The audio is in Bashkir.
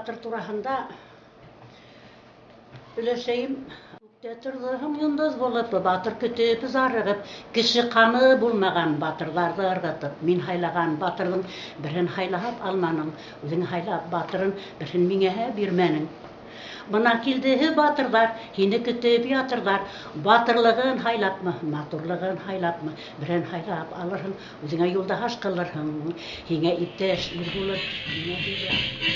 Батыр тураһында өләсәйем: "Күктә торҙоһоң йондоҙ булып, батыр көтөп зарығып, кеше ҡаны булмаған батырҙарҙы ырғытып, мин һайлаған батырҙың береһен һайлап алманың, үҙең һайлап батырын береһен миңә бирмәнең. Бына килде батырҙар, һине көтөп ятырҙар, батырлығын һайлапмы, матурлығын һайлапмы, береһен һайлап алырһың, үҙеңә юлдаш ҡылырһың, һиңә иптәш ир булыр, миңә."